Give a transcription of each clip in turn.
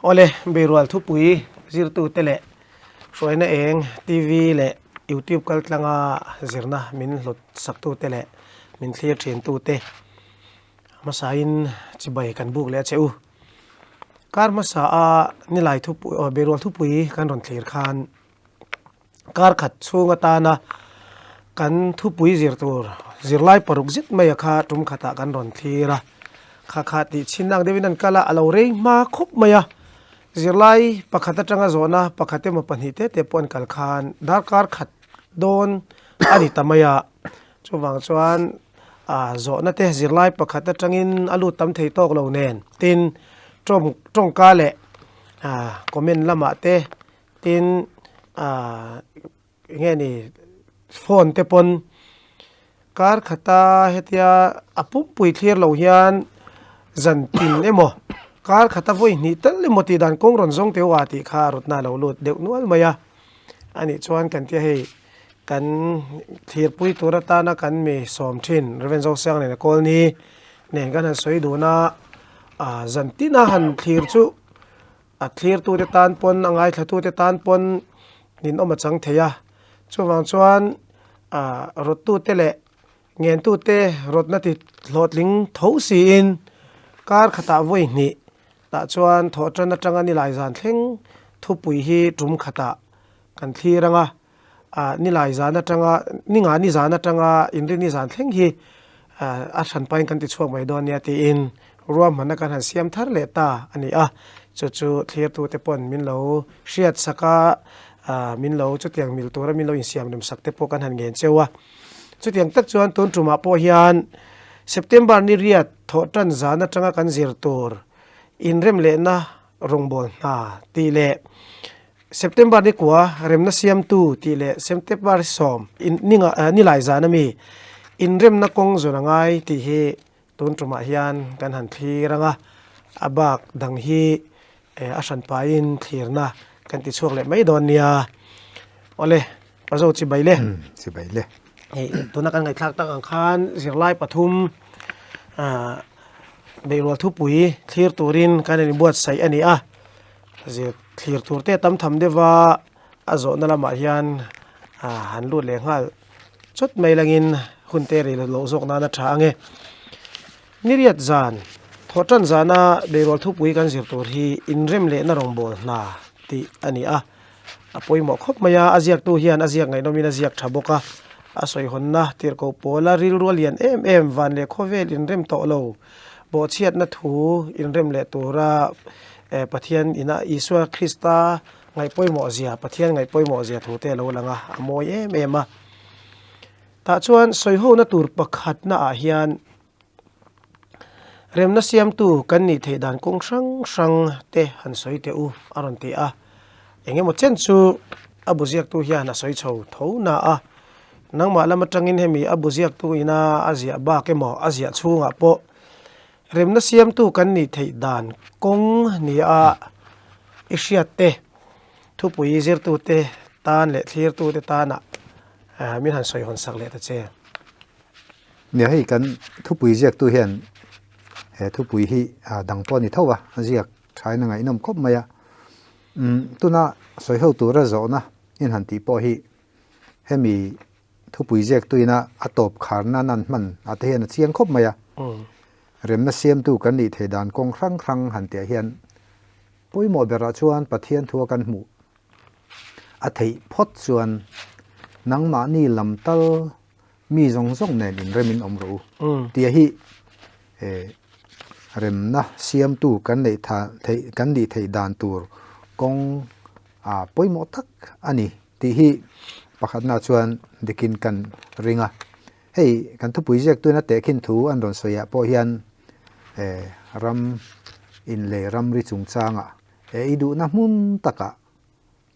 Awle, Beirual thupui zirtute leh hruaina eng TV leh YouTube kaltlanga zirna min hlut saktute leh min thlir thintute hmasain chibai kan buk leh a che u. Kar hmasa a nilai thupui Beirual thupui kan rawn thlir khan Kar khat chhung atana kan thupui zir tur zirlai paruk zet mai a kha tum khatah kan rawn thlir a, kha kha tih chhin ang deuhin an kal a, a lo rei hma khawp mai a, zirlai pakhat atanga zawhna pakhat emaw pahnih te te pawh an kal khan darkar khat dawn a ni ta mai a, chuvang chuan ah zawhna te zirlai pakhat atangin a lut tam thei tawk lo nen tin tawng tawngka leh ah comment lamah te. Tin, aah enge ni phone te pawn kar khata hetia a pumpui thlir lo hian zan tin emaw kar khata vawi hnih tal emaw tih dan kawng rawn zawng teuh a tih kha rawtna a lo lut deuh nual mai a. Anih chuan kan tia hei kan thlirpui tur atana kan mi sawm thin Rev Zosiang nen a kawl ni nen kan han sawi dun a, aah zan tina han thlir chu A thlirtute tan pawn, a ngaithlatute tan pawn ninawm a chang thei a. Chuvang chuan ah rawttute leh ngentute rawtna ti hlawhtling tho siin kar khatah vawi hnih tah chuan thawh tan atanga nilai zan thleng thupui hi tum khatah kan thlir ang a. Ah nilai zan atanga ni nga ni zan atanga inrin ni zan thleng hi ah a hran pahin kan ti chhuak mai dawn nia tiin ruahmanna kan han siam thar leh ta a ni a, chu chu thlirtute pawn min lo hriat sak a, ah min lo chutiang mil tura min lo insiam rem sak te pawh kan han ngen cheu a. Chutiang tak chuan tun tumah pawh hian September ni riat thawh tan zan atanga kan zir tur inrem lehna rawngbâwl hna tih leh September ni kua remna siamtu tih leh September 10 nilai zan ami inremna kawng zawn a ngai tih hi tun tumah hian kan han thlir ang a, a bak dang hi a hran pahin thlirna kan ti chhuak leh mai dawn nia. Awle, Pazo chibai le. Chibai le. Hei tuna kan ngaihthlak tak ang khan zirlai pathum beirual thupui thlir turin kan inbuatsaih a ni a. Zir thlir tur te tam tham deuh a, a zawhna lamah hian ah han lut leh nghal chawt mai langin hun te rei loh zawk nan a tha ang e. Niriat zan, thawh tan zana beirual thupui kan zir tur hi inrem lehna rawngbâwl hna tih a ni a, a pawimawh khawp mai a, a ziaktu hian a ziak ngaihnawmin a ziak tha bawk a, a sawihawnna tirhkoh pawla rilru a lian em em van leh khawvel inrem tawh lo bawhchhiatna thu inrem leh tura Pathian ina Isua Krista ngaih pawimawh zia, Pathian ngaih pawimawh zia thu te a lo lang a, a mawi em em a. Tah chuan sawihona tur pakhatna ah hian remna siamtu kan nih theih dan kawng hrang hrang te han sawi teh u a rawn ti a. Eng emaw chen chu a bu ziaktu hian a sawi chho tho na a, nangmah lam atangin hemi a bu ziaktu ina a ziah bak emaw a ziah chhungah pawh Remna siamtu kan nih theih dan kawng nia i hriat te, thupui zirtute tan leh thlirtute tana min han sawi hawn sak leh ta che. Nia hei kan thupui ziaktu hian he thupui hi dang pawh a ni tho a, a ziak thain a ngaihnawm khawp mai a. Tuna sawi ho tura zawhna in han tih pawh hi hemi Thupui ziaktuina a tawp khar nan an hman ah te hian a chiang khawp mai a. Remna siamtu kan nih theih dan kawng hrang hrang han tih ah hian pawimawh berah chuan Pathian thua kan hmuh a theih phawt chuan nangmahni lam tal mi zawng zawng nen inremin awm rawh u tih hi remna siamtu kan neih theih kan nih theih dan tur kawng pawimawh tak a ni. Tih hi pakhatna chuan dikin kan ring a. Hei kan thupui ziaktuin a tehkhin thu an rawn sawiah pawh hian ram in leh ramri chungchangah i duhna hmun takah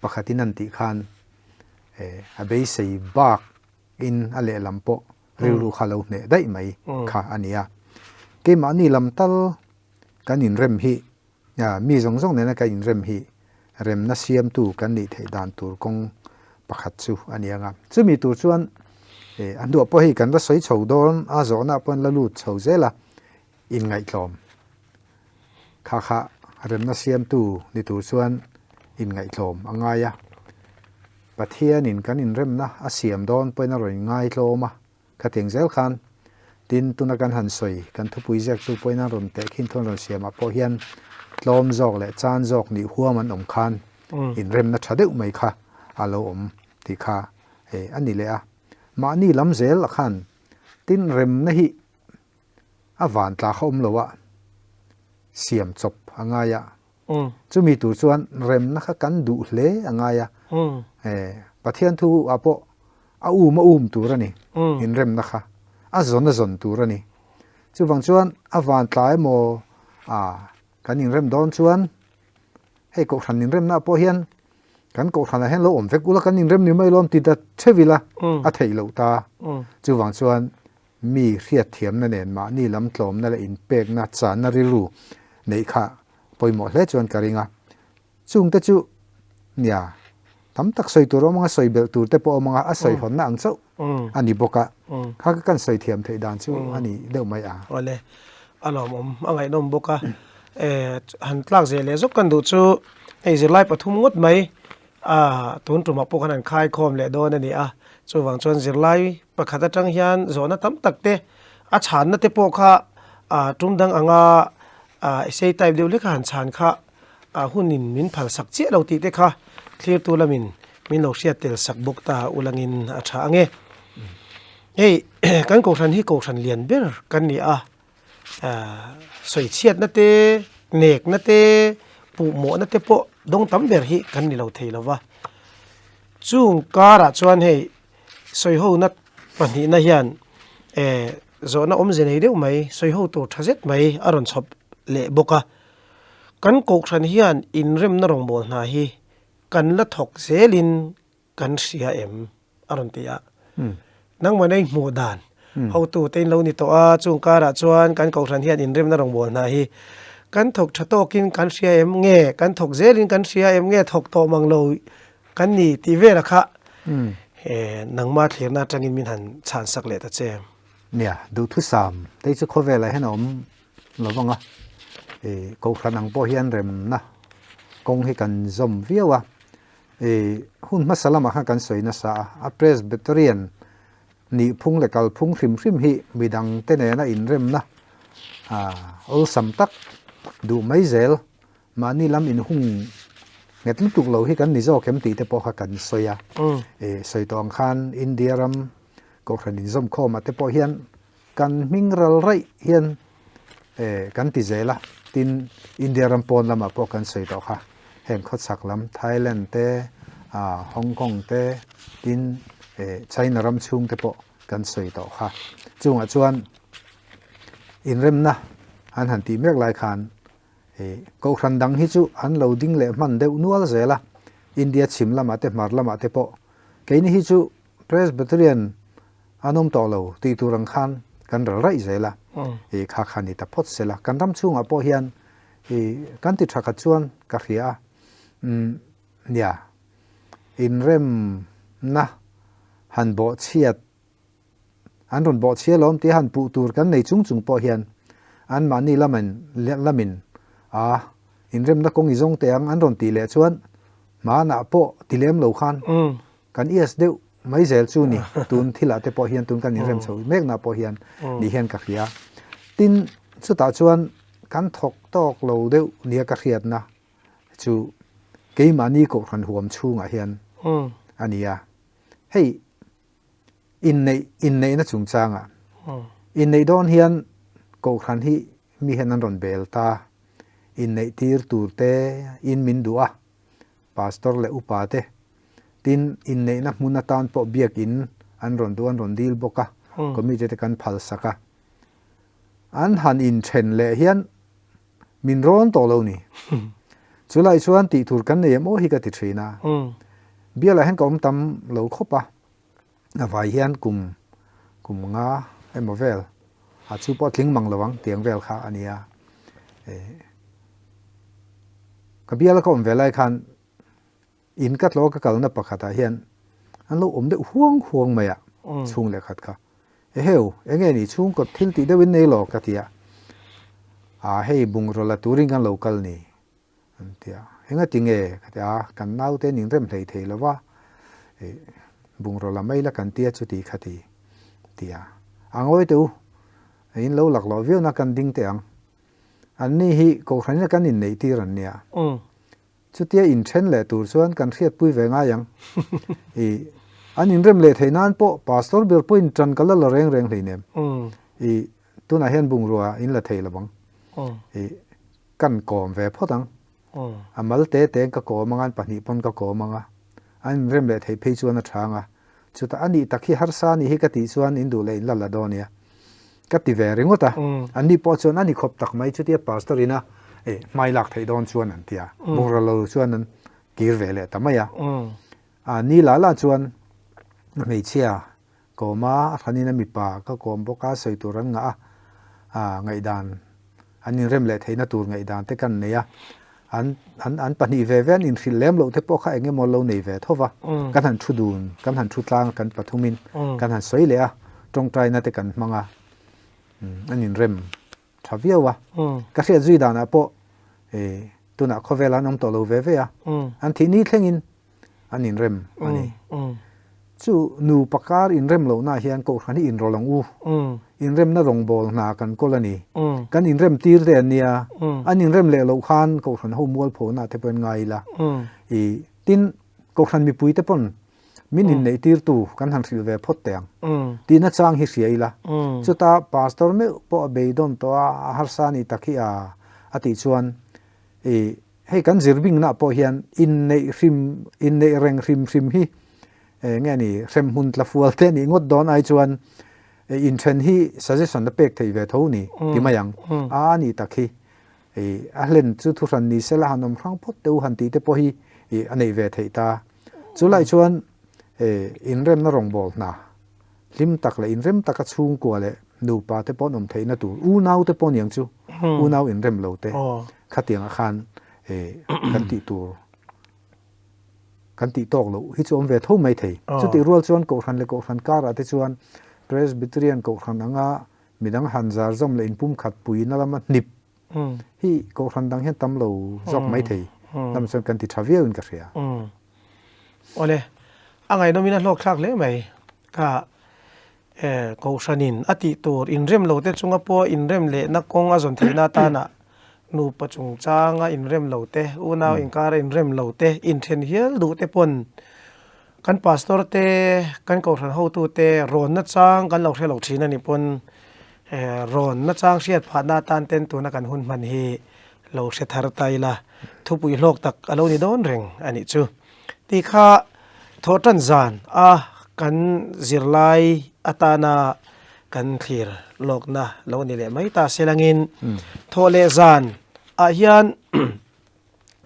pakhatin an tih khan a beisei bak in a lehlam pawh rilru kha lo hneh daih mai kha a ni a. Keimahni lam tal kan inrem hi Mi zawng zawng nena ka inrem hi remna siamtu kan nih theih dan tur kawng pakhat chu a ni ang a. Chumi tur chuan a hnuah pawh hei kan la sawi chho dawn a, zawhna pawh an la lut chho zel a, inngaihtlawm kha kha. Remna siamtu ni tur chuan inngaihtlawm a ngai a. Pathianin kan inremna a siam dawn pawhin a rawn inngaitlawm a. Khatiang zel khan tin tuna kan han sawi kan thupui ziaktu pawhin an rawn teh khin thu an rawn siamah pawh hian tlawm zawk leh chan zawk nih huam an awm khan inremna tha deuh mai kha a lo awm tih kha a ni leh a. Mahni lam zel a khan tin remna hi a van tla kha awm lo a, siam chawp a ngai a. Chumi tur chuan remna kha kan duh hle a ngai a. Pathian thu ah pawh a um a um tur a ni, inremna kha a zawn a zawn tur a ni. Chuvang chuan a van tla emaw kan inrem dawn chuan hei kohhran inremna ah pawh hian kan kohhranah hian lo awm vek ula kan inrem ni mai lawm ti ta theuh ila a theih loh ta. Chuvang chuan mi hriatthiamna nen mahni lam tlawmna leh inpekna channa rilru neih kha pawimawh hle chuan ka ring a. Chungte chu nia tam tak sawi tur a awm ang a, sawi belh tur te pawh a awm ang a, a sawi hawnna ang chauh a ni bawk a, kha ka kan sawi thiam theih dan chu a ni deuh mai a. Awle, a lawmawm, a ngaihnawm bawk a. Han tlak zeh leh zawk kan duh chu hei zirlai pathum ngawt mai a tun tumah pawh khan an khaikhawm leh dawn a ni a. Chuvang chuan zirlai pakhat atang hian zawhna tam tak te a chhanna te pawh kha tum dang anga essay type deuh hlek a han chhan kha a hunin min phal sak chiah lo tih te kha thlirtu lamin min lo hriat tel sak bawk ta ulangin a tha ang e. Hei kan kohhran hi kohhran lian ber kan ni a, sawichhiatna te, nekna te, puhmawhna te pawh dawng tam ber hi kan ni lo thei lo va. Chung karah chuan hei sawihona pahnihna hian zawhna awmze nei deuh mai, sawiho tur tha zet mai a rawn chhawp leh bawk a. Kan kohhran hian inremna rawngbâwl hna hi kan la thawk zêlin kan hria em? a rawn ti a. Nangmah nei hmuh dan hotute in lo ni tawh a, chung kârah chuan kan kohhran hian inremna rawngbâwl hna hi kan thawk ṭha tâwkin kan hria em nge, kan thawk zêlin kan hria em nge, thawk tawh mang lo kan ni tih vêla kha nangmah thlirna aṭangin min han chhânsak leh ta che. Nia, duhthusam te chu khawvelah hian a awm lo vang a, ih kohhran ang pawh hian remna kawng hi kan zawm viau a, ih hun hmasa lamah khan kan sawi nasa a, a Presbyterian nihphung leh kalphung hrim hrim hi midang te nena inremna ah awlsam tak duh mai zel mahni lam inhung nghet lutuk lo hi kan ni zawk em tih te pawh kha kan sawi a, ih sawi tawh ang khan India ram kohhran inzawmkhawmah te pawh hian Kan hming ral raih hian kan ti zel a, tin India ram pawn lamah pawh kan sawi tawh kha, heng khawchhak lam Thailand te, Hong Kong te, tin China ram chhung te pawh kan sawi tawh kha. Chungah chuan inremna an han tih mek lai khan Kohhran dang hi chu an lo ding leh hman deuh nual zel a, India chhim lamah te hmar lamah te pawh keini hi chu Presbyterian An awm tawh lo tih tur ang khan kan ral raih zel a, i kha kha ni ta phawt sela. Kan ram chhungah pawh hian i kan ti tha khat chuan ka hria a, umm nia inremna han bawhchhiat an rawn bawhchhia lawm tia han puh tur kan nei chung chung pawh hian anmahni lamin lamin a inremna kawng i zawng teh ang an rawn tih leh chuan hmanah pawh ti lem lo khan Kan ias deuh mai zel chu ni, tun thilah te pawh hian tun kan inrem chho mekna pawh hian ni hian ka hria. Tin, chutah chuan kan thawk tawk lo deuh nia ka hriatna chu keimahni kohhran huam chhungah hian a ni a. Hei inneih inneihna chungchangah inneih dawn hian kohhran hi mi hian an rawn bel ta, inneih tir tur te in min duh a, Pastor leh upa te, tin inneihna hmun atan pawh biakin an rawn duh an rawn dil bawk a, committee te kan phal sak a. An han inthen leh hian min rawn tawh lo ni. Chulai chuan tih tur kan nei em aw hi ka ti thin a. Bialah hian ka awm tam lo khawp a, a vai hian kum kum nga emaw vel a chu pawh tling mang lo ang tiang vel kha a nia. Ka biala ka awm ve lai khan in ka tlaw ka kalna pakhatah hian an lo awm deuh huang huang mai a, chhung leh khat kha. Eheu, enge ni chhungkaw thil tih deuhin nei lo ka ti a, a hei bungraw la turin kan lo kal ni. An ti a, Engati nge? Ka ti a, Kan naute an inrem hlei thei lo va, ih, bungraw la mai la kan tia chuti kha ti, ti a. A ngawi teh u, in lo lak loh viau na kan ding teh ang. Anni hi Kohhran ina kan inneih tir an nia. Chutia inthen leh tur chuan kan hriatpui ve ngai ang. Ih, an inrem leh theih nan pawh Pastor ber pawhin tan ka la la reng reng hleinem. Ih, tunah hian bungrua in la thei lo ang. Ih, Kan kawm ve phawt ang. A mal te te'n ka kawm anga, an pahnih pawn ka kawm anga, an inrem leh theih phei chuan a tha anga. Chutah a nih tak hi harsa anih hi ka tih chuan in duh leh in la la dawn nia. Ka ti ve ringawt a. Anni pawh chuan a ni khawp tak mai chutia pastor ina hmai lak theih dawn chuan an ti a. Bungraw lo chuan an kir ve leh ta mai a. A ni la la chuan hmeichhia Kawm a, a hranin a mipa ka kawm bawk a, sawi tur an ngah a, a ngaihdan an inrem leh theihna tur ngaihdan te kan nei a, an an an pahnih ve ve an inhrilh lem loh te pawh kha eng emaw lo nei ve tho va, kan han thu dun, kan han thu tlang a kan pathumin kan han sawi leh a, tawngtaina te kan hmang a, an inrem tha viau a, ka hriat zui danah pawh tunah khawvel an awm tawh lo ve ve a, an thih ni thlengin an inrem a ni. Chu nu pakar inrem lohna hian Kohhran hi inrawlh ang u. Inremna rawngbâwl hna kan kawl a ni. Kan inrem tir te an nia. An inrem leh loh khan Kohhran ho mualphona te pawhin ngai ila. I tin, Kohhran mipui te pawn min inneih tirtu kan han hrilh ve phawt teh ang. Tihna chang hi hria ila. Chuta Pastor meuh pawh a beidawn tawh a, a harsa a nih tak hi a a tih chuan i Hei kan zirbingna pawh hian inneih hrim, inneih reng hrim hrim hi nge ni hremhmun tla fual te nih ngawt dawn ai chuan inthen hi suggestion a pek theih ve tho ni ti mai ang. A nih tak hi a hlen chu thuhran ni sela han awm hrang phawt teh u han tih te pawh hi a neih ve theih ta. Chulai chuan inremna rawngbâwl hna hlim tak leh inrem taka chhungkua leh nupa te pawh an awm theihna tur, unau te pawh aniang chu, unau inrem lo te khatiangah khan kan tih tur kan tih tawk loh hi chu awm ve tho mai thei. Chutih rual chuan Kohhran leh Kohhran karah te chuan Presbyterian Kohhran anga midang han zar zawm leh inpumkhat puina lama hnip hi Kohhran dang hian tam lo zawk mai thei lam chuan kan ti tha viauin ka hria. Awle, a ngaihnawmin a hlawkthlak hle mai. Ka Kohhranin a tih tur inrem lo te chunga pawh inrem lehna kawng a zawn theihna atana nupa chungchanga inrem lo te, unau inkara inrem lo te, inthen hial duh te pawn kan pastor te, kan kohhran hotu te rawn nachang kan lo hre lo thin a nih pawn rawn nachang hriat phahna atan ten tuna kan hun hman hi lo hre thar ta ila, thupui hlawk tak a lo ni dawn reng a nih chu. Tih kha thawhtan zan a kan zirlai atana kan thlir lawkna lo ni leh mai ta se langin thawh leh zan ah hian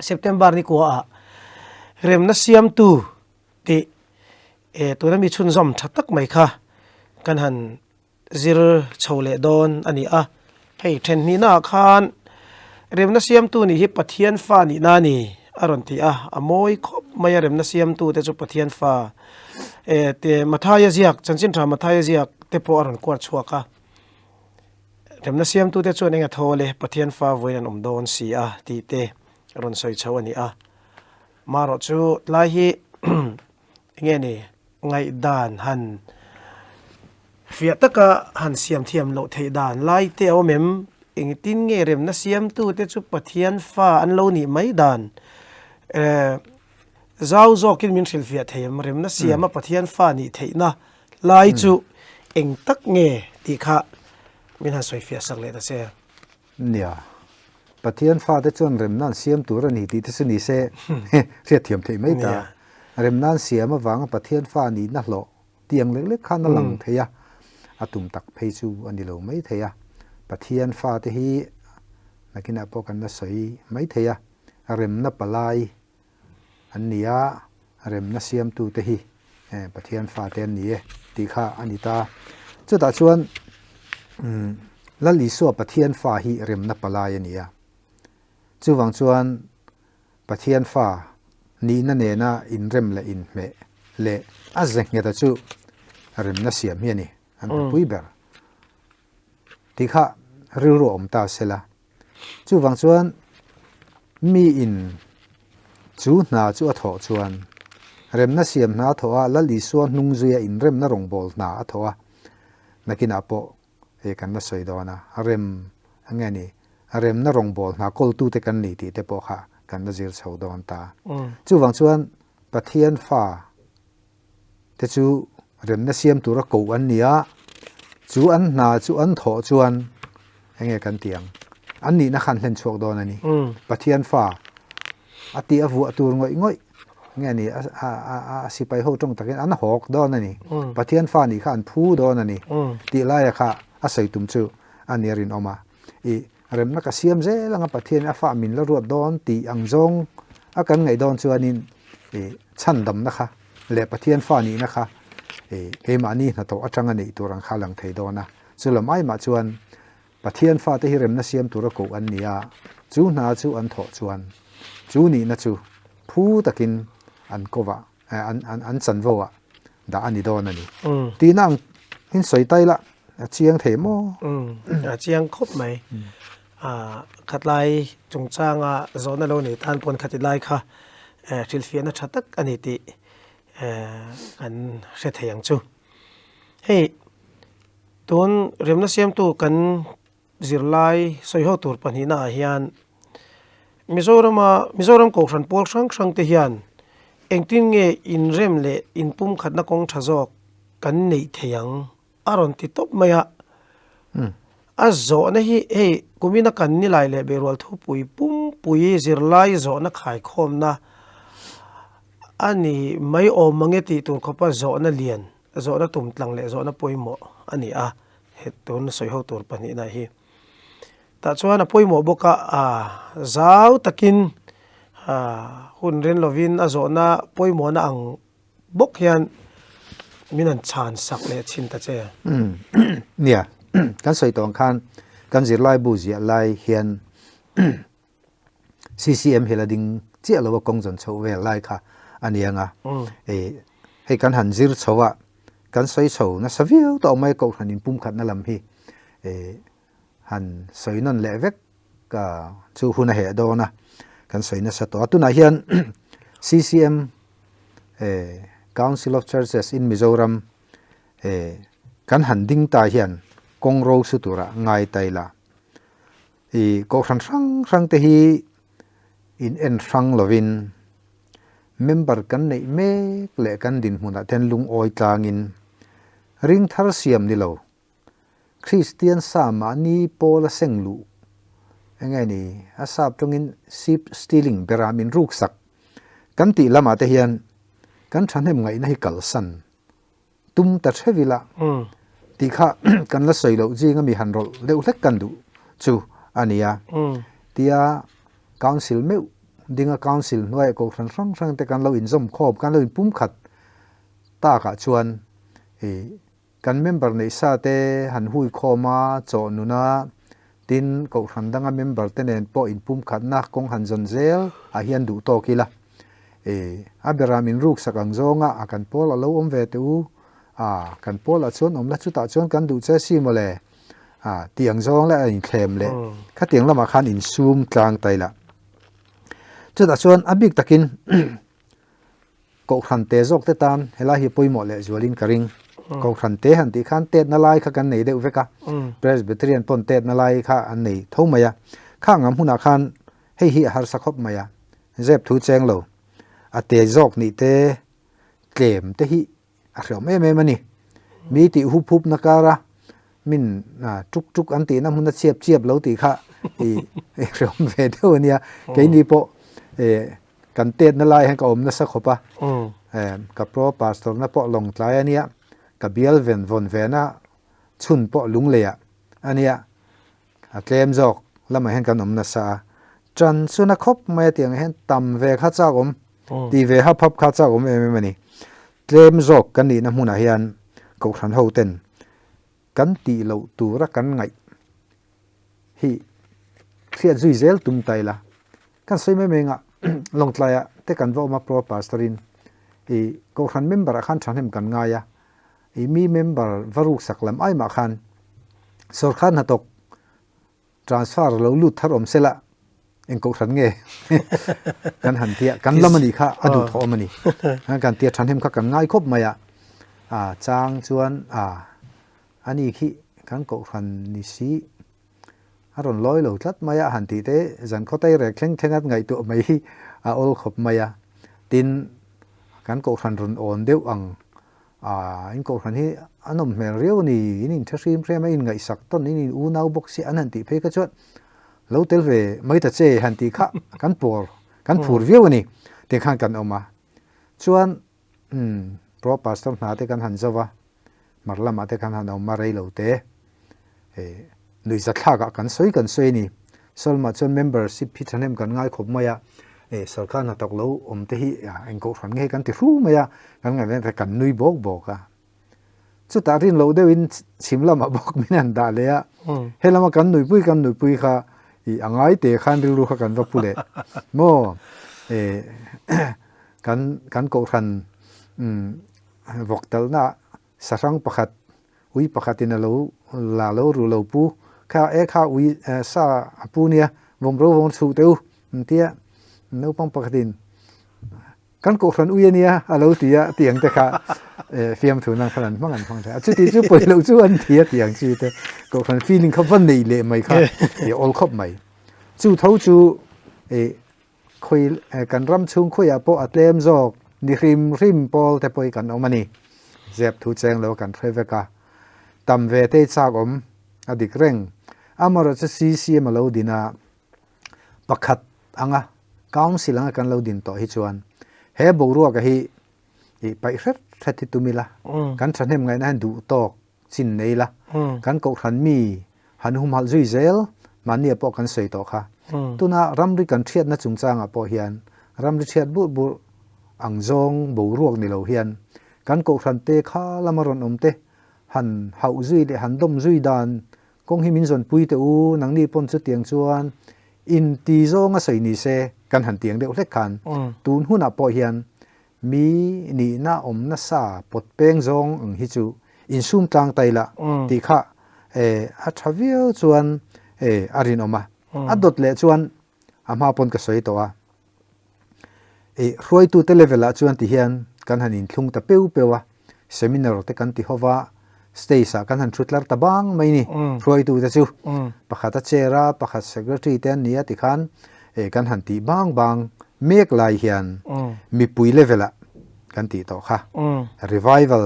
September ni kua ah remna siamtu tih tuna mi chhunzawm tha tak mai kha kan han zir chho leh dawn a ni a. Hei then hnihnaah khan remna siamtu nih hi Pathian fa nihna a ni a rawn ti a, a mawi khawp mai a remna siamtu te chu Pathian fa eh te Mathaia ziak chanchin tha Mathaia ziak te pawh a rawn kuat chhuak a. Remna siamtu te chuan eng a thaw le Pathian fa vawiin an awm dawn si a tih te a rawn sawi chho a ni a. Marawh chu tlai hi eng nge ni Ngaihdan han fiah taka han siam thiam loh theih dan lai te a awm em? Engtin nge remna siamtute chu Pathian fa an lo nih mai dan? Zau zawkin min hrilhfiah thei em? Remna siama Pathian fa nih theihna lai chu eng tak nge tih kha min han sawifiah sak leh ta che. Nia, Pathian fate chuan remna an siam tur a ni tih te chu ni se hriat thiam theih mai ta. Remna an siam avanga Pathian fa nihna hlawh tiang lek lek khan a lang thei a, a tum tak phei chu a ni lo mai thei a. Pathian fate hi nakinah pawh kan la sawi mai thei a, remna palai an ni a, remna siamtute hi Pathian fate an ni e tih kha a ni ta. Chutah chuan Lal Isua Pathian fa hi remna palai a ni a. Chuvang chuan Pathian fa nihna nena inrem leh inhmeh leh a ze ngheta chu remna siam hi a ni, an hnapui ber tih kha rilru a awm ta sela. Chuvang chuan. Mi in chu hna chu a thawh chuan remna siam hna a thawh a, Lal Isua hnung zuia inremna rawngbâwl hna a thawh a, nakinah pawh hei kan la sawi dawn a, rem nge ni, remna rawngbâwl hna kawltute kan ni tih te pawh kha kan la zir chho dawn ta. Chuvang chuan Pathian fa te chu remna siam tura koh an ni a, chu an hna chu an thawh chuan enge kan ti ang, an nihna khan hlen chhuak dawn a ni. Pathian fa a tih a vuah tur ngawih ngawih nge ni a sipai ho tawng takin an hawk dawn a ni. Pathian fa nih kha an phu dawn a ni tih laia kha a sawi tum chu a nia rinawm a. I remna ka siam zel anga Pathian a fa min la ruat dawn tih ang zawng a kan ngaih dawn chuanin i chhandamna kha leh Pathian fa nihna kha i keimahni hnathawh atanga neih tur ang kha a lang thei dawn a. Chulam aimah chuan Pathian fate hi remna siam tura koh an ni a, chu hna chu an thawh chuan chu nihna chu phu takin an kovah an chanvo ah dah a ni dawn a ni. Tihna ang in sawi tai la, a chiang thei maw? A chiang khawp mai. Khatlai chungchanga zawhna lo nei tan pawn khati lai kha hrilhfiahna tha tak a ni tih kan hre thei ang chu. Hei tun remna siamtu kan Zirlai sawiho tur pahnihnaah hian Mizorama Mizoram Kohhran pawl hrang hrang te hian engtin nge inrem leh inpumkhatna kawng tha zawk kan neih thei ang a rawn ti tawp mai a. A zawhna hi hei kumina kan nilai leh Beirual thupui pumpui zirlai zawhna khaikhawmna a ni mai awm mange tih tur khawpa zawhna lian zawhna tumtlang leh zawhna pawimawh a ni a. He tun sawi ho tur pahnihna hi tah chuan a pawimawh bawk a, ah zau takin ah hun ren lovin a zawhna pawimawhna ang bawk hian min han chhan sak leh chhin ta che. Umm nia kan sawi tawh ang khan kan zirlaibu ziah lai hian CCM hi la ding chiah lo a kawng zawn chhoh vel lai kha a ni ang a. Hei kan han zir chho a, kan sawi chho nasa viau tawh mai Kohhran inpumkhatna lam hi han sawi nawn leh vek chu hun a heh dawn a, kan sawi nasa tawh a. Tunah hian CCM Council of Churches in Mizoram kan han ding ta hian kawng ro su tura ngai ta ila. I kohhran hrang hrang te hi in en hrang lovin member kan neih mek leh kan dinhmunah ten lungawi tlangin ring thar siam ni lo Kristian sa mahni pawl a seng luh enge ni a sap tawngin sheep stealing bera min ruksak kan tih lamah te hian kan thahnem ngaihna hi kalsan tum ta hreuh ila tih kha kan la sawi loh zing ami han rawlh deuh hlek kan duh chu a ni a. Tia Council meuh dinga Council hnuaiah kohhran hrang hrang te kan lo inzawm khawm, kan lo inpumkhat takah chuan ih kan member neih sa te han hui khawm a, chawh nun a, tin kohhran danga member te nen pawh inpumkhatna kawng han zawn zel ah hian duh tawk ila. E, a bera min ruk sak ang zawnga a kan pawl a lo awm ve teh u, a kan pawl ah chuan awm la chutah chuan kan duh che si mawle, a tih ang zawng leh a inthlem leh khatiang lamah khan insum tlang ta ila. Chutah chuan a bik takin Kohhran te zawk te tan helai hi pawimawh leh zualin ka ring. Kohhran te han tih khan tetna lai kha kan nei deuh vek a, Presbyterian pawn tetna lai kha an nei tho mai a, khang ang hmunah khan Hei hi a harsa khawp mai a, zep thu cheng lo, a te zawk nih te tlem te hi a hreawm em em a ni. Mi tih hup hup na kar a, min tuk tuk an tihna hmun a chiap chiap lo tih kha i hreawm ve deuh a nia. Keini pawh kan tetna lai hian ka awm nasa khawp a, ka pro pastor na pawh lawngtlai a nia, ka bial ven vawn vena chhun pawh lungleiah a nia. A tlem zawk lamah hian kan awm nasa a, ṭan chu na khawp mai a tih ang hian tam ve kha chak awm, tih ve hap hap kha chak awm em em a ni. Tlem zawk kan nihna hmunah hian Kohhran ho ten kan tih loh tura kan ngaih hi hriat zui zel tum ta ila. Kan sawi mai mai anga Lawngtlaiah te kan va awm a Pro Pastor in i Kohhran member ah khan thahnem kan ngai a, I mi member va ruk sak lam ai mah khan sorkar hnathawk transfer lo lut thar awm sela. Eng kohhran nge kan han tia kan lam a nih kha a duh thawh awm a ni. Kan tia thahnem kha kan ngai khawp mai a, a chang chuan a ani khi kan kohhran ni si a rawn lawi lo tlat mai a han tih te zan khaw tai rek thleng thleng a ngaihtuah mai hi a awl khawp mai a. Tin, kan kohhran rawn awn deuh ang Aaa, in kohhran hi a nawm hmel riau a ni, in inthe hrim hriam a, in ngaihsak tawn, in in unau bawk si an han tih phei kha chuan lo tel ve mai ta che han tih kha kan pawr, kan phur viau a ni tih khan kan awm a. Chuan umm Pro Pastor hna te kan han zo va, hmar lamah te khan han awm a rei lo te. Hei nuihzathlak ah kan sawi kan sawi a ni. Solma chuan membership hi thahnem kan ngai khawp mai a, eh sarkar hnathawk lo awm te hi eng kohhran nge kan ti hru mai a, kan ngaih vel kan nui bawk bawk a. Chutah rin loh deuhin chhim lamah bawk min han dah leh a, helama kan nuipui kan nuipui kha ih a ngai te khan rilru kha kan va pu leh maw eh kan kan kohhran umm vawk talhna Sahrang pakhat, ui pakhatin a lo la lo ru lo pu, kha e kha ui sa a pu nia, vawm ro vawng chhuh teh u, an ti a. Naupang pakhatin, Kan kohhran ui a nia, a lo ti a, tiang te kha fiamthu nan khan an hmang an hmang thin a. Chuti chu pawi loh chu an ti a tiang chi te, kohhran feeling kha va nei leh mai kha i awl khawp mai. Chu tho chu Khawi kan ram chhung khawiah pawh a tlem zawk ni hrim hrim pawl te pawh hi kan awm a ni. Zep thu cheng lo kan hre vek a. Tam ve te chak awm a dik reng. Amaherawh chu CCM a lo din a, pakhat anga Council anga kan lo din tawh hi chuan he boruaka hi ih paih hret hret hi tum ila, kan thahnem ngaihna hian duh tawk chin nei la, kan kohhran mi han humhalh zui zel mahnia pawh kan sawi tawh kha. Tuna ramri kan thiatna chungchangah pawh hian ramri thiat burh burh ang zawng boruak ni lo hian kan kohhran te kha lama rawn awm te han hauh zui leh han dawm zui dan kawng hi min zawnpui teh u, nangni pawn chutiang chuan inti zawnga sawi ni se kan han tiang deuh hlek khan tun hunah pawh hian Mi nihna awm nasa pawt peng zawng ang hi chu insum tlang tai la tih kha a tha viau chuan a rinawm a. A dawt leh chuan a hma pawn ka sawi tawh a, hruaitute level ah chuan ti hian kan han inthlung ta peu peu a, seminar te kan ti ho va, stage ah kan han thu tlar ta bang mai ni hruaitute chu pakhat a chair a, pakhat secretary te an ni a tikhan kan han tih bang bang mek lai hian mipui level ah kan tih tawh kha revival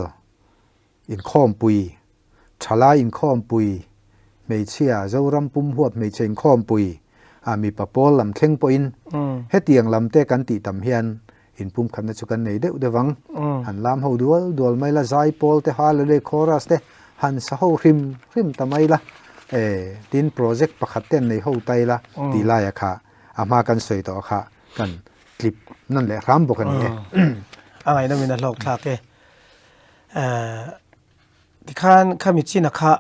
inkhawmpui thalai inkhawmpui hmeichhia Zoram pum huap hmeichhe inkhawmpui a mipa pawl lam thleng pawhin hetiang lam te kan tih tam hian Inpumkhatna chu kan nei deuh deuh ang. Han lam ho dual dual mai la, zai pawl te, hallelujah chorus te han sa ho hrim hrim ta mai la, eh tin project pakhat te an nei ho tai la tih laia kha a hma kan sawi tawh kha kan tlip nawn leh hram bawk a ni e. A ngaihnawmin a hlawk thlak e. Eh tikhan khami china kha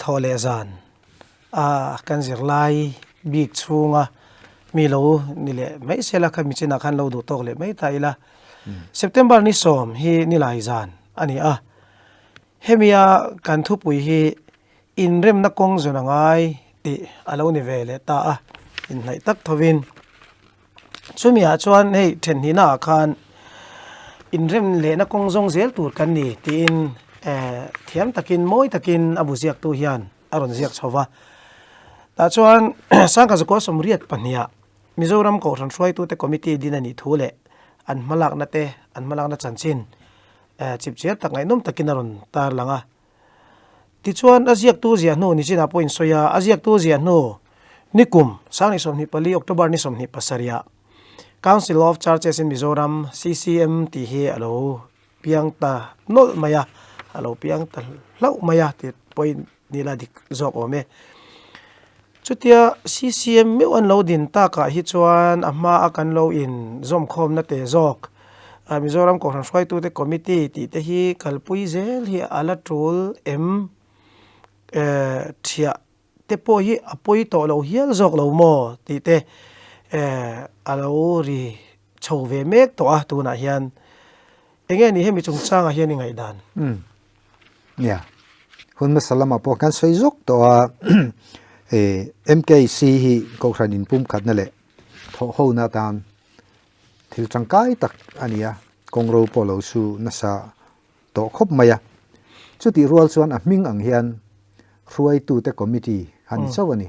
thawh leh zan A kan zirlai bik chhunga mi lo ni leh mai sela kha michinah khan lo duh tawk leh mai ta ila. September ni sawm hi nilai zan a ni a. Hemia kan thupui hi inremna kawng zawn a ngai tih a lo ni ve leh ta a, inhnaih tak thovin. Chumiah chuan hei thenhnihna ah khan inrem lehna kawng zawng zel tur kan ni tiin thiam takin mawi takin a bu ziaktu hian a rawn ziak chho va. Tah chuan Sangha Zakua Sawmriat pahniha Mizoram Kohhran hruaitute Committee din a nih thu leh an hmalakna te, an hmalakna chanchin chipchiar tak ngaihnawm takin a rawn tarlang a. Tichuan a ziaktu ziah hnu nichinah pawh insawi a, a ziaktu ziah hnu nikum Sangni 24 October ni 27 ah Council of Churches in Mizoram, CCM, tih hi a lo piang ta nawlh mai a, a lo piang ta hlauh mai a tih pawhin ni la dik zawk awm e. Chutia CCM meuh an lo din takah hi chuan a hma a kan lo in zawmkhawmna te zawk Mizoram Kohhran hruaitute Committee tih te hi kalpui zel hi a la tul em thiah te pawh hi a pawi tawh lo hial zawk lo maw tih te a lo ri chho ve mek tawh a tunah hian eng nge ni hemi chungchangah hian i ngaihdan? Umm nia, hun hmasa lamah pawh kan sawi zawk tawh a, MKC hi Kohhran inpumkhatna leh thawhhona atan thil tangkai tak a ni a, kawngro pawh lo su nasa tawh khawp mai a. Chutih rual chuan a hming ang hian hruaitute committee a ni chauh a ni.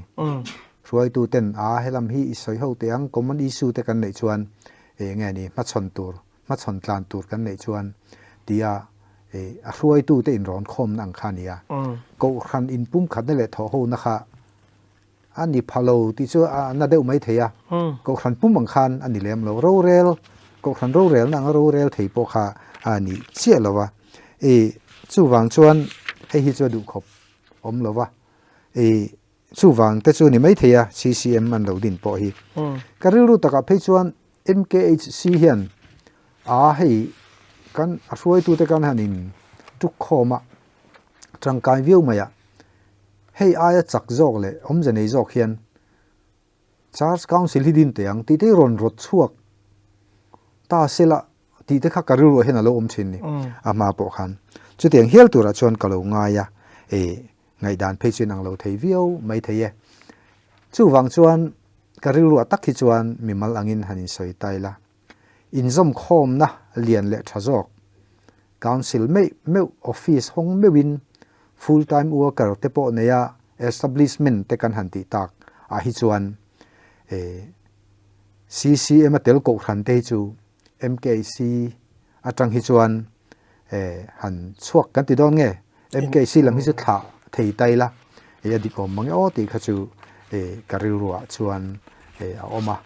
Hruaituten a helam hi i sawi ho teh ang, common issue te kan neih chuan eng nge ni hmachhawn tur, hmachhawn tlan tur kan neih chuan tia a hruaitute inrawn khawmna ang kha a ni a. Kohhran inpumkhatna leh thawhhona kha A ni pha lo tih chu a na deuh mai thei a, Kohhran pum ang khan a ni lem lo. Rorel, Kohhran rorelna anga rorel thei pawh kha a ni chiah lo a. I chuvang chuan hei hi chu a duhkhawp awm lo va. I chuvang te chu ni mai thei a CCM an lo din pawh hi. Ka rilru takah phei chuan MKHC hian a hei kan a hruaitute kan han in tuk khawm a, tangkai viau mai a. Hei aia chak zawk leh awmze nei zawk hian Church Council hi din teh ang tih te hi rawn rawt chhuak ta se la tih te kha ka rilruah hian a lo awm thin ni a hma pawh khan. Chutiang hial turah chuan ka lo ngai a, e ngaihdan phei chu inang lo thei viau mai thei e. Chuvang chuan ka rilruah tak hi chuan mimal angin han insawi ta ila. Inzawmkhawmna lian leh tha zawk Council meuh meuh office hawng meuhin full time worker te pawh neia establishment te kan han tih tak ah hi chuan CCM a tel kohhran te hi chu MKC atang hi chuan han chhuak kan ti dawn nge MKC lam hi chu thlah thei ta ila hei a dik awm mang e aw tih kha chu ka rilruah chuan a awm a.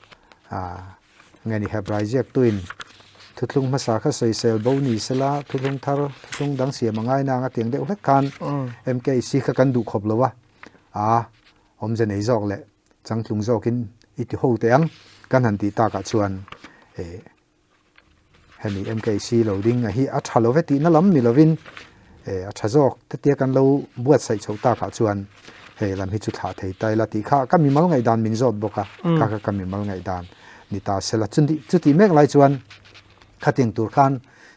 Nge ni Hebrai ziaktuin thuthlung hmasa kha sawisel bo ni sela thuthlung thar thuthlung dang siam a ngai nang a tiang deuh hlek khan MKC kha kan duh khawp lo a, a awmze nei zawk leh changtlung zawkin i ti ho teh ang kan han tih takah chuan hemi MKC lo ding a hi a tha lo ve tihna lam ni lovin a tha zawk te tia kan lo buatsaih chhoh takah chuan hei lam hi chu thlah thei ta ila tih kha ka mimal ngaihdan min zawt bawk a, kha kha ka mimal ngaihdan ni ta sela chutih mek lai chuan khatiang tur khan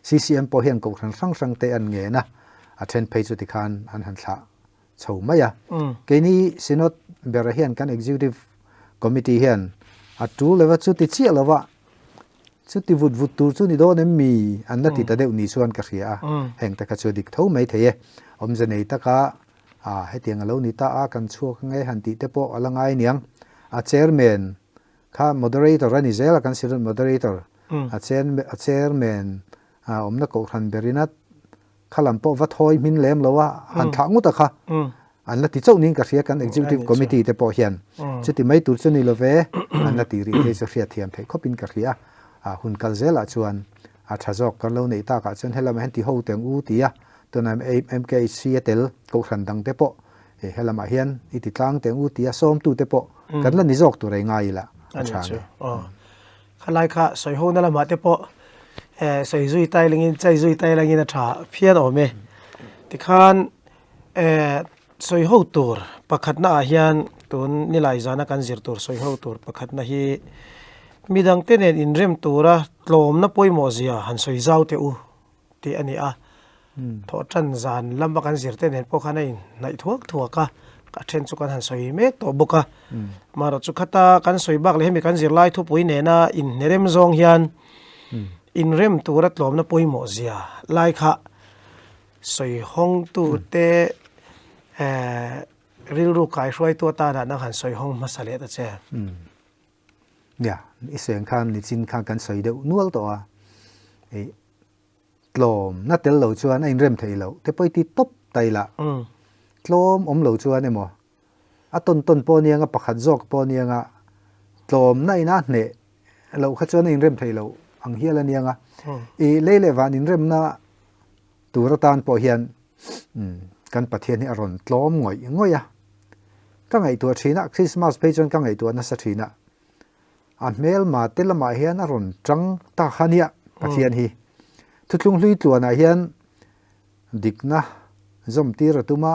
CCM pawh hian kohhran hrang hrang te an ngen a, a then phei chu tikhan an han thlah chho mai a. Keini Synod bera hian kan Executive Committee hian a tul lova chuti chiah lova Chuti vut vut tur chu ni dawn em mi? An la ti ta deuh ni chuan ka hria a, heng te kha chu a dik tho mai thei e. Awmze nei taka a hetiang a lo ni ta a, kan chhuak ange han tih te pawh a la ngai aniang. A chairman kha moderator a ni zel a, kan Synod moderator a a chairman a awmna kohhran berin a kha lam pawh va thawi hmin lem lo a, han thlah ngut a kha. An la ti chauh niin ka hria kan executive committee te pawh hian chuti mai tur chu ni lo ve an la ti rih phei chu hriat thiam theih khawpin ka hria a, hun kal zelah chuan a tha zawk kan lo neih takah chuan helamah hian ti ho teng u ti a, tunah MKHC a tel kohhran dang te pawh helamah hian i ti tlang teng u ti a sawmtu te pawh kan la ni zawk tur ei ngai ila a tha nge. Khalai kha sawi ho na lamah te pawh sawi zui tai langin chai zui tai langin a tha phian awm e. Tikhan sawi ho tur pakhatna ah hian tun nilai zana kan zir tur sawi ho tur pakhatna hi midangte nen inrem tura tlawmna pawimawh zia han sawi zau teh u. tih a ni a, thawhtan zan lama kan zirte nen pawh khan a inhnaih thuak thuak a, a then chu kan han sawi mek tawh bawk a. Amaherawh chu khata kan sawi bak leh hemi kan zirlai thupui nena inhnerem zawng hian inrem tura tlawmna pawimawh zia lai kha sawi hawngtute rilru kaihruaitu atana nang han sawi hawng hmasa leh ta che. Nia, i seng khan nichin khan kan sawi deuh nual tawh a, Tlawm na tel lo chuan a inrem theih loh te pawh i ti tawp ta ila. Tlawm awm lo chuan emaw a tawn tawn pawh anianga pakhat zawk pawh anianga tlawm na ina hneh loh kha chuan a inrem theih loh ang hial anianga i lei leh van inremna tur atan pawh hian kan Pathian hi a rawn tlawm ngawih ngawih a. Ka ngaihtuah thin a, Christmas phei chuan ka ngaihtuah nasa thin a. A hmelma te lamah hian a rawn tang ta kha nia Pathian hi. Thuthlung hlui tluanah hian dikna zawmtir a tum a,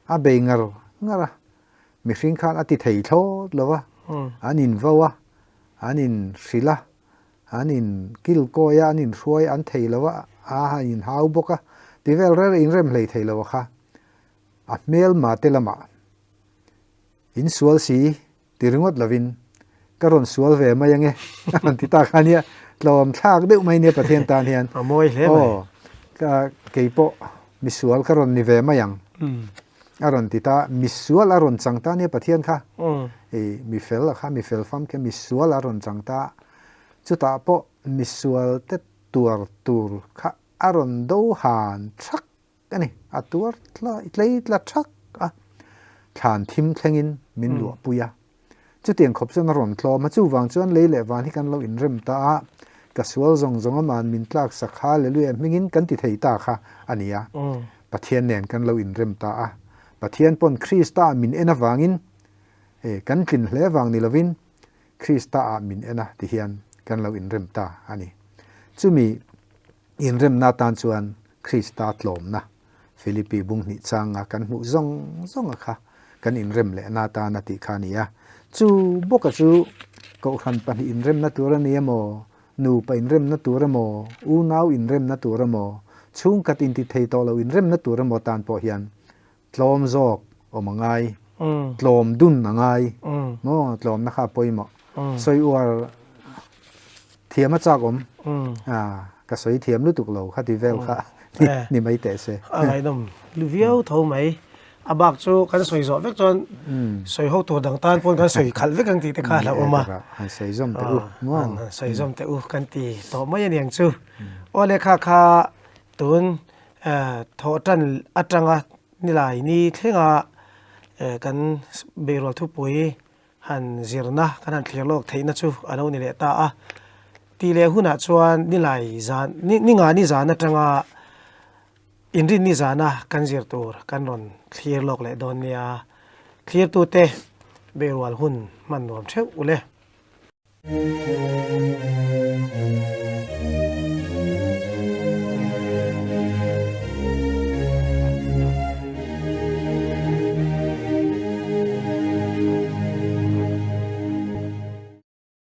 a bei ngar ngar a. Mihring khan a ti thei thlawt lo a, an invo a, an inhrilh a, an inkilkawi a, an inhruai an thei lo a, a an inhau bawk a, ti vel rel inrem hlei thei lo a kha. A hmelma te lamah. In sual si ti ringawt lovin ka rawn sual ve mai ange a rawn ti ta kha nia tlawm thlak deuh mai nia Pathian tan hian. A mawi hle mai. Aw ka keipawh misual ka rawn ni ve mai ang a rawn ti ta misual a rawn chang ta nia Pathian kha i mifel a kha mifel fam kha misual a rawn chang ta chutah pawh misual te tuar tur kha a rawn do han thak a ni. A tuar tlei tla thak a, thlan thim thlengin min luahpui a. Chutiang khawp chuan a rawn tlawm a, chuvang chuan lei leh van hi kan lo inrem ta a, ka sual zawng zawng aman min tlak sak Hallelujah hmingin kan ti thei ta kha a ni a. Pathian nen kan lo inrem ta a, Pathian pawn Krista min en avangin kan tlin hle vang ni lovin Krista ah min en a ti hian kan lo inrem ta a ni. Chumi Inremna atan chuan Krista tlawmna, Philippi bung hnih changa kan hmuh zawng zawnga kha kan inrem lehna atana tih kha a ni a. Chu bawka chu Kohhran pahnih inremna tur a ni emaw, nupa inremna tur emaw, unau inremna tur emaw, chhungkhat intithei tawh lo inremna tur emaw tan pawh hian tlawm zawk awm a ngai, tlawm dun a ngai, maw tlawmna kha a pawimawh. Sawi uar thiam a chak awm, ka sawi thiam lutuk lo kha ti vel kha ni mai teh se. A ngaihnawm viau tho mai, a bak chu kan sawi zawh vek chuan sawi ho tur dang tan pawn kan sawi khalh vek ang tih te kha a hlauhawm a. Han sawi zawm teh u maw. Han sawi zawm teh u kan ti tawh mai a niang chu. Aw lehkha kha tun Thawhtan atanga nilai ni thlenga kan beirual thupui han zirna kan han thlir lawk theihna chu a lo ni leh ta a. Tih leh hunah chuan nilai zan ni nga ni zan atanga inrinni zana kan zir tur kan rawn thlir lawk leh dawn nia. Thlirtute beirual hun hman nuam theuh ule.